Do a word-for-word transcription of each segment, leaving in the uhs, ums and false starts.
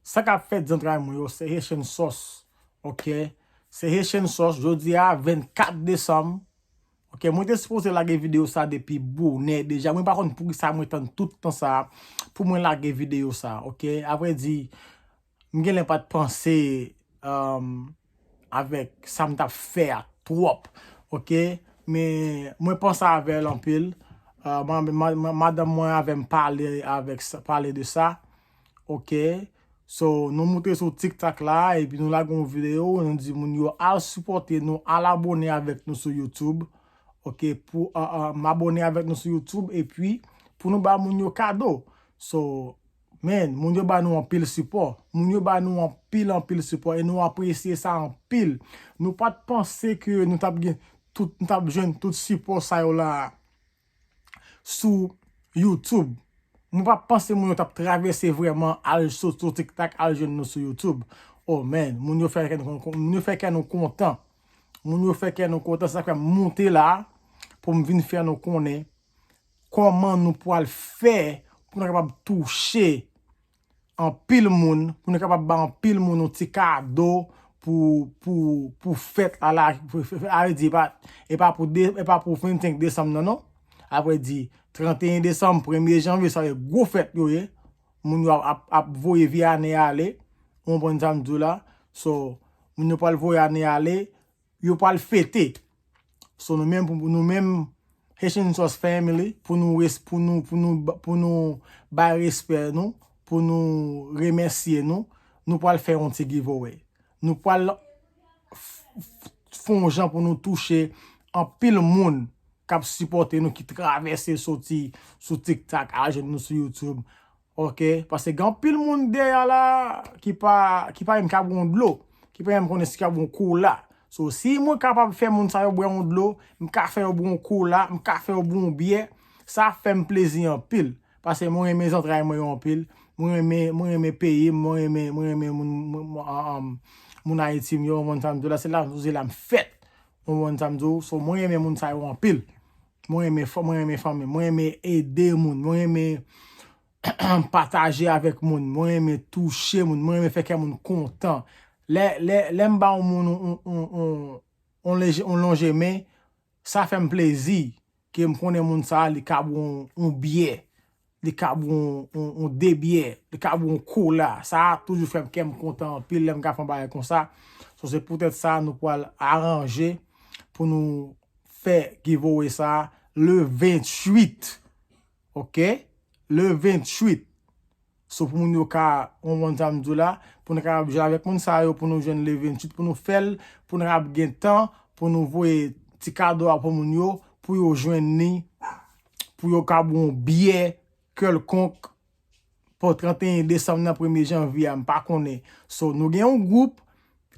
Sa k ap fèt zantray mwen yo, se Haitian Sauce. Ok? Se Haitian Sauce, jodi a vennkat desanm. Ok, mwen te sipoze lage videyo sa depi bonè deja. Mwen pa konn poukisa mwen tann tout tan sa pou mwen lage videyo sa. Ok? Avrèdi, m genlè pa t panse um, avèk sa m t ap fè a twòp. Ok? Men mwen panse avè l anpil. Uh, ma- ma- ma- madanm mwen avè m pale avèk sa- pale de sa. Ok? So, nou moute sou TikTok la, epi nou lage yon videyo, nou di moun yo al sipòte nou, al abone avèk nou sou YouTube. Ok? Pou uh, uh, m abone avèk nou sou YouTube, epi pou nou ba moun yo kado. So, man, moun yo ba nou anpil sipò. Moun yo ba nou anpil, anpil sipò, e nou apresye sa anpil. Nou pa t panse ke nou t ap gen tout, nou t ap jwenn tout sipò sa yo la sou YouTube. Mwen pa panse moun yo t ap travèse vrèman al sou, sou TikTok, al jwenn nou sou YouTube. Oh man, moun yo fè kè nou, moun yo fè kè nou kontan. Moun yo fè kè nou kontan, sa fè m moute la pou m vin fè nou konnen kòman nou pral fè pou nou kapab touche anpil moun, pou nou kapab ba anpil moun yon ti kado pou, pou, pou fèt la, la, a vle di, e pa, e pa pou de, e pa pou vennsenk desanm nan, non. Avrèdi, tranteyen desanm, premye janvye, sa se gwo fèt yo ye. Moun yo ap, ap, ap voye vye ane ale. Ou konprann sa m di w la? So, moun yo pral voye ane ale, yo pral fete. So, nou menm, pou nou menm, Haitian Sauce Family, pou nou, res- pou nou, pou nou, ba- pou nou bay respè nou, pou nou remèsye nou, nou pral fè yon ti giveaway. Nou pral f- f- fè yon jan pou nou touche anpil moun k ap sipòte nou, ki travèse soti sou TikTok, al jwenn nou sou YouTube. Ok? Paske gen anpil moun dèyè la ki pa, ki pa menm ka bwè yon dlo, ki pa menm konnen si ka bwè yon kola. So, si mwen kapab fè moun sa yo bwè yon dlo, m ka fè yo bwè yon kola, m ka fè yo bwè yon byè, sa ap fè m plezi anpil. Paske mwen renmen zantray mwen yo anpil. Mwen renmen, mwen renmen peyi m, mwen renmen, mwen renmen moun, moun, moun, an- an- moun Ayiti m yo, moun sa m di la, se la, se la m fèt. Ou konprann sa m di w? So, mwen renmen moun sa yo anpil. Mwen renmen, mwen renmen fanmi, mwen renmen ede moun, mwen renmen pataje avèk moun, mwen renmen touche moun, mwen renmen fè kè moun kontan. Lè, lè, lè m ba yon moun yon, yon, yon, yon, yon lonje men, sa fè m plezi ke m konnen moun sa a, li ka bwè yon, yon byè, li ka bwè yon, yon, yon de byè, li ka bwè yon kola. Sa a toujou fè m kè m kontan anpil lè m ka fè yon bagay konsa. So, se poutèt sa nou pral aranje pou nou fè giveaway sa a le venntuit. Ok? Le venntuit. So, pou moun yo ka, ou konprann sa m di w la, pou nou kapab jwe avèk moun sa yo, pou nou jwenn le venntuit, pou nou fè l, pou nou kapab gen tan, pou nou voye ti kado a pou moun yo, pou yo jwenn li, pou yo ka bwè yon byè kèlkonk pou tranteyen desanm nan, premye janvye a, m pa konnen. So, nou gen yon gwoup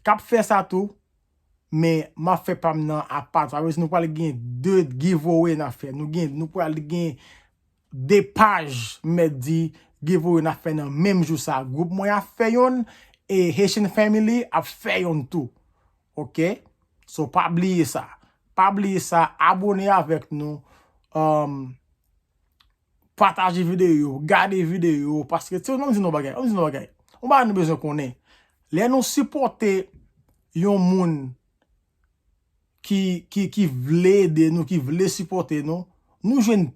k ap fè sa tou, men m ap fè pa m nan apa. Sa vle di nou pral gen de giveaway n ap fè. Nou gen, nou pral gen de paj, m mèt di, giveaway n ap fè nan menm jou sa. Gwoup mwen ap fè yonn, e Haitian Family ap fè yonn tou. Ok? So, pa bliye sa. Pa bliye sa, abone avèk nou. Um, pataje videyo yo, gade videyo yo, paske, ti, ann di nou bagay, ann di nou bagay. Yon bagay nou bezwen konnen. Lè nou sipòte yon moun ki, ki, ki vle ede nou, ki vle sipòte nou, nou jwenn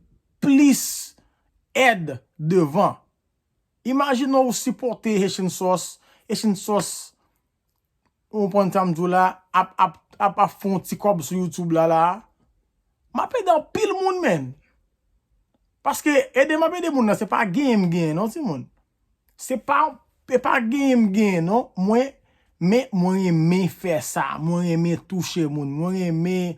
plis èd devan. Imajine w sipòte Haitian Sauce, Haitian Sauce, ou konprann sa m di w la, ap, ap, ap, ap fè yon ti kòb sou YouTube la, la. M ap ede anpil moun, menn. Paske ede m ap ede moun nan, se pa genyen m genyen, non, timoun. Se pa, se pa genyen m genyen, non. Mwen, men mwen renmen fè sa. Mwen renmen touche moun. Mwen renmen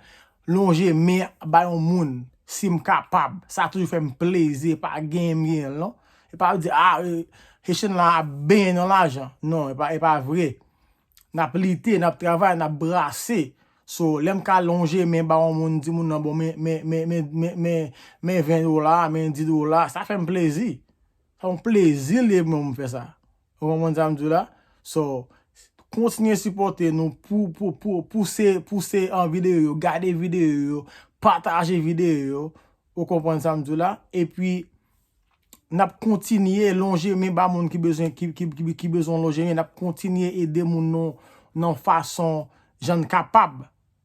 lonje men bay yon moun, si m kapab. Sa toujou fè m plezi, e pa genyen m genyen l, non. E pa di, a, e, Haitian la ap benyen nan lajan. Non, e pa, e pa vre. N ap lite, n ap travay, n ap brase. So, lè m ka lonje men ba yon moun, di moun nan, bon, men, men, men, men, men, men, men ven dola, men dis dola, sa fè m plezi. Sa yon plezi l ye pou mwen pou m fè sa. Ou konprann sa m di w la? So, kontinye sipòte nou pou, pou, pou, pouse, pouse an videyo yo, gade videyo yo, pataje videyo yo. Ou konprann sa m di w la? Epi, n ap kontinye lonje men ba moun ki bezwen, ki, ki, ki, ki bezwen lonje men, n ap kontinye ede moun nou nan fason jan n kapab.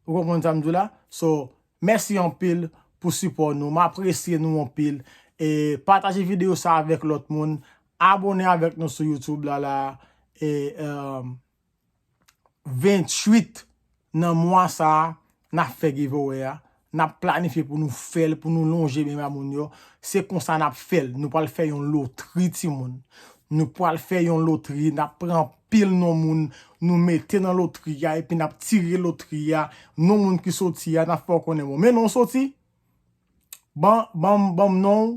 Ou konprann sa m di w la? So, mèsi anpil pou sipò nou. M apresye nou anpil. E pataje videyo sa avèk lòt moun. Abòne avèk nou sou YouTube la, la. E, um, venntuit nan mwa sa a, n ap fè giveaway a. N ap planifye pou nou fè l, pou nou lonje men ba moun yo. Se konsa n ap fè l. Nou pral fè yon lotri, timoun. Nou pral fè yon lotri. N ap pran anpil non moun, nou mete nan lotri a, epi n ap tire lotri a. Non moun ki soti a, n ap fè w konnen. Bon, men non w soti, ban, ban, ban m non w,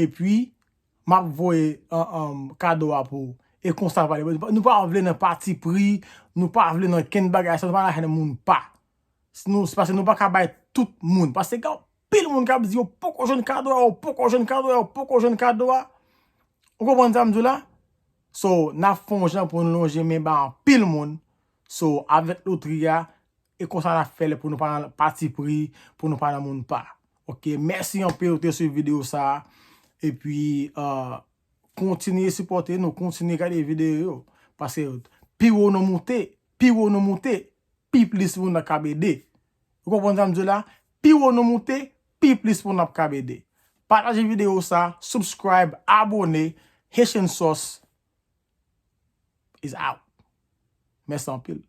epi m ap voye, an, an, kado a pou ou. E konsa l pale. Nou pa vle nan pati pri, nou pa vle nan kenn bagay sa, nou pa nan moun pa. Si nou, se paske nou pa ka bay tout moun. Paske gen anpil moun k ap di yo poko jwenn kado a, yo poko jwenn kado a, yo poko jwenn kado a. Ou konprann sa m di w la? So, n ap fè yon jan pou nou lonje men ba anpil moun. So, avèk lotri a, e konsa n ap fè l pou nou pa nan pati pri, pou nou pa nan moun pa. Ok, mèsi anpil ou te swiv videyo sa a. Epi, uh, kontinye sipòte nou, kontinye gade videyo yo. Paske pi wo nou moute, pi wo nou moute, pi plis moun n ap kab ede. Ou konprann sa m di w la? Pi wo nou moute, pi plis moun n ap kab ede. Pataje videyo sa, subscribe, abòne. Haitian Sauce is out. Mèsi anpil.